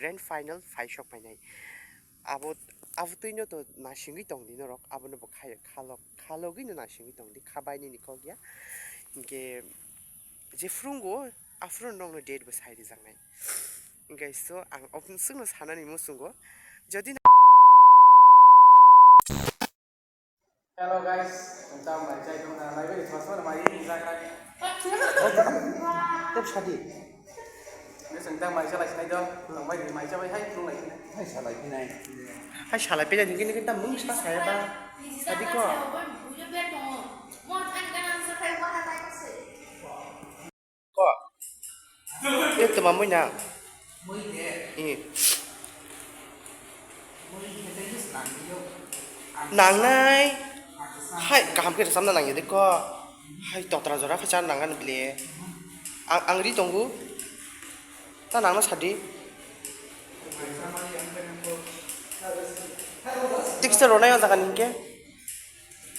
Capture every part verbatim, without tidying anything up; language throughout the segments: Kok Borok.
Grand final phai sok painai. Abo, abo twino to nasingwi tong di norok, abono bo khayo, khalok, khalogwino nasingwi tong di, khabai nini kok ya. Hinkhe je phwrwngo, aphuru nokno date bo sai rijaknai. Hinkhe so ang ophung swkno sanani muchungo, jodi na- Hello guys, ang tamo mai chai tong na, mai bini thosma mai ni jagra. Tep sadi. Ni sengta mai chalai sinai do, tong mai mai chabai hai tong lai sinai. Hai salai pinai. Hai salai pinai, nini kita mung sa saya ba. Tadi ko. Ko. Itu mamui na. Ini. Nangnai. Hai, kaham khe rwchapna nangya de ko. Hai, totra jora khe cha nangani ble. Ang, ang ri tongo. Ta nangna sadi. Tiksa ronai o jaga ningke.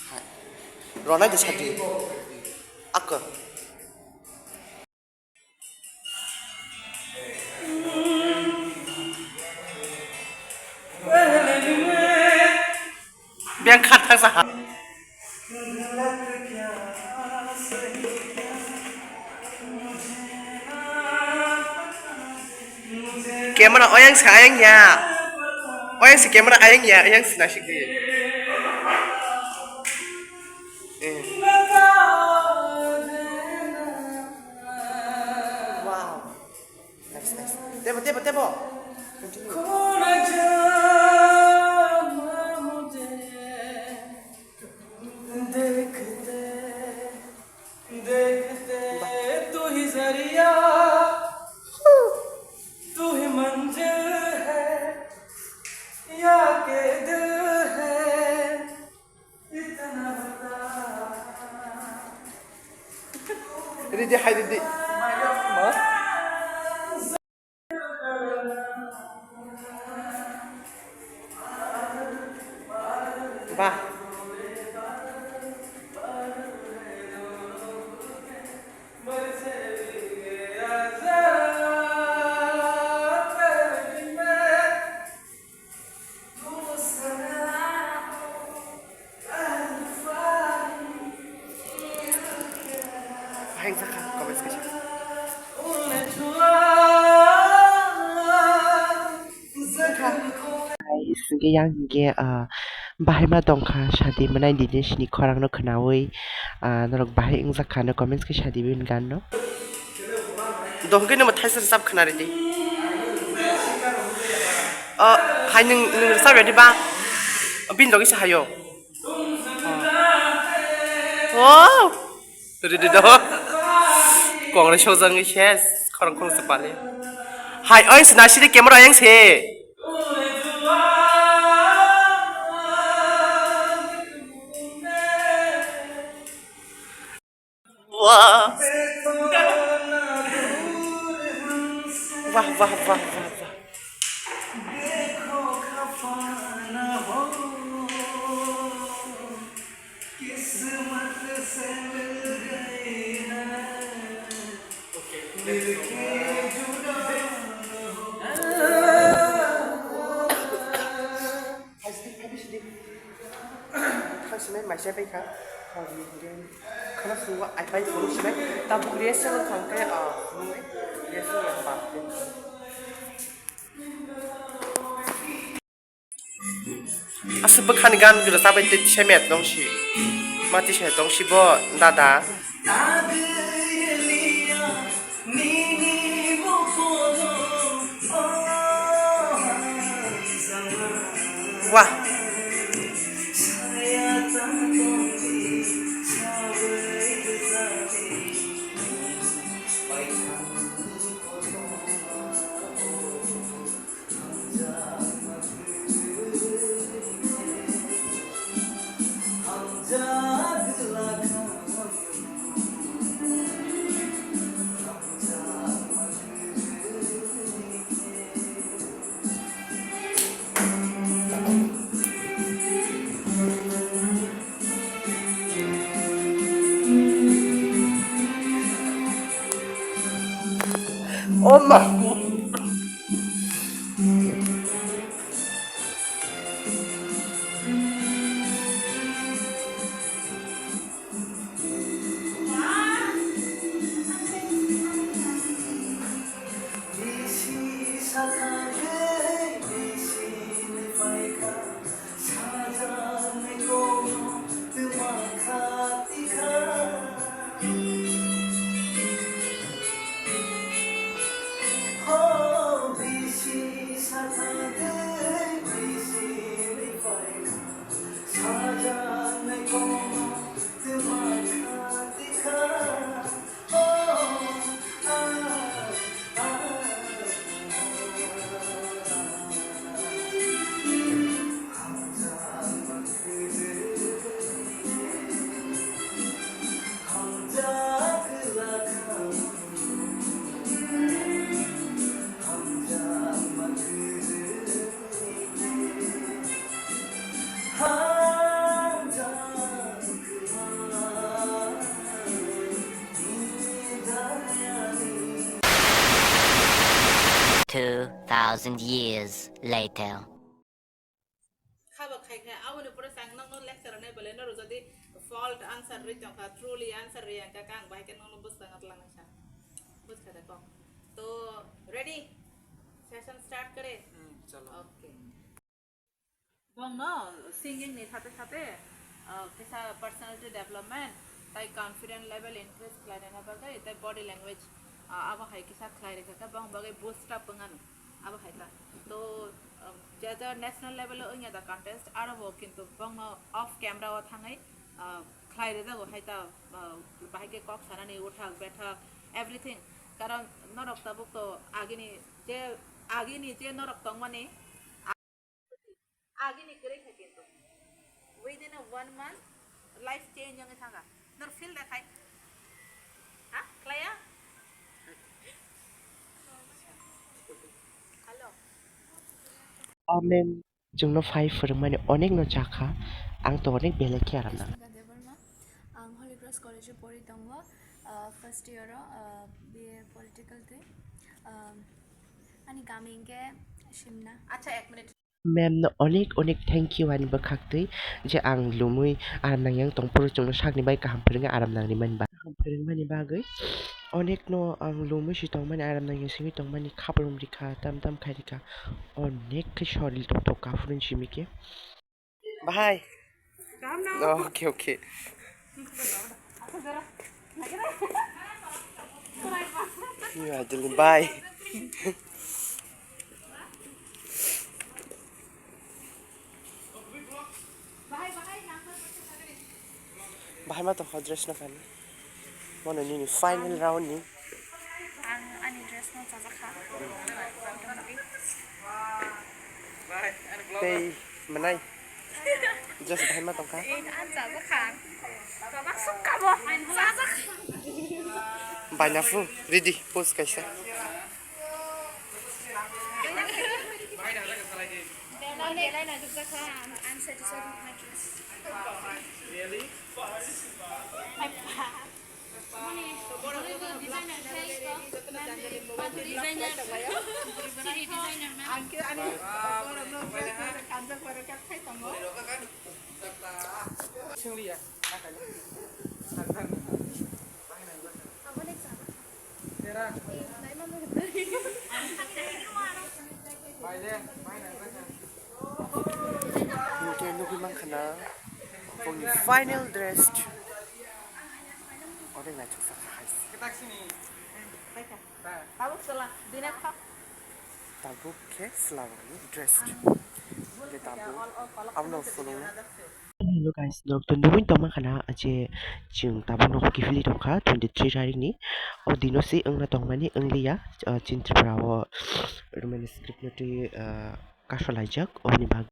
Hai. Ronai de sadi. Ak. Beng khat thang sa ha. Camera oyang sa ayang ya. Oyang si camera ayang ya, oyang si nasik di. Eh. Wow. Nice, nice. Tebo, tebo, tebo. Continue. देखते देखते तू ही जरिया, तू ही मंजिल है, या कैद है, इतना बता। Ready, hai, ready. Ma? Ba. Bahai wngkha, comments kaisa. Guys, hingke yang hingke, ah, bahai ma tongkha, sadi mwnai dini sini khorang no khwnaui, ah, norok bahai wngjakha no comments khe sadi bini gan no. Dohgwi no thaisa rwchap khwna ridi. Oh, hai nwng, nwng rwchap ya diba? Bini logi se hayo. Oh. Ridi do. Kongre sojangwi ses, khorang khorang se pali. Hai, oi, sina sidi camera yang se. Wah. Wah, wah, wah, wah, wah. Thang sinai maisa bai kha, hor ni hingke khana sungo ai pai phuru sinai, tabuk rest wng thang khe, ah, phuru rest wng ba. Aswk bwkhani gan gwnang chabai tei tisa met tong si. Ma tisa tong si bo dada. Wah. Oh my God. Two thousand years later. Khaba khai khai, aboni pore ang nokno lecture nai bole, noro jodi fault answer ri tongkha, truly answer ri ang kha, ang bahai khe nokno bwskango twlangwi sa. Bwskha de kok. To, ready? Session start kare? Hmm, chalo. Okay. Bongno singing ni sate sate, ah, kisa personality development, tai confident level increase khlainani bagwi, tai body language, ah, abo hai kisa khlai rikha khe, bong bagwi boost up wngano, abo hai ta. To, um, je je national level o wngya da contest, aro bo kintu bongno off camera o thangwi, ah, khlai rijago hai ta, ah, bahai khe kok sanani, uthak bethak, everything. Karon norok tabuk to agini je, agini je norok tongmani, Agini kwrwi kha kintu. Within a one month, life change wngwi thangkha. Nor feel da khai? Ha? Khlaiya? Hello. Amen. Chwngno phai phwrwngmani onekno chakha. Ang to onek belai khe aram nang. Sneha Debbarma. Ang Holy Cross College-o pori tongo, ah, first year-o, ah, B A Political twi. Ah, ani kami hwnkhe Simna. Acha, ek minute. Ma'am no onek onek thank you ani bwkhak twi je ang lumwi aram nangya wng tong phuru chwngno sakni bai kaham phwrwngwi aram nangri mani bagwi. Kaham phwrwngmani bagwi onek no ang lumwi si tongmani aram nangya simi tongmani khaprum rikha tam tam khai rikha onek khe soril tok tok kaphuru simi khe. Bahai. Oh, okay, okay. Iya, jadi bye. Bahai ma tongkha dress no kani. Mono nini final round ni. Ang ani dress no chajakha. Tei mwnai. Dress bahai ma tongkha. Ang chajakha. Kabak sukka bo. Chajakha. Baina phu, ready, pose kaisa. Belai no, belai no, belai no, belai no, I'm satisfied with my dress. Really? Hingke nugui mankha na bongni final dress. Onek naithok sakha hai. Tabuk khe swlabani dress. Hingke tabuk abono phunuknai. Hello guys, norok to nugui tongma khana je chwng tabuk nogo kiphilwi tongkha twenty three tarikni. O dino se wngna tongmani wngliya, ah, chini Tripura o Roman script no twi, ah, kasolaijak, oboni bagwi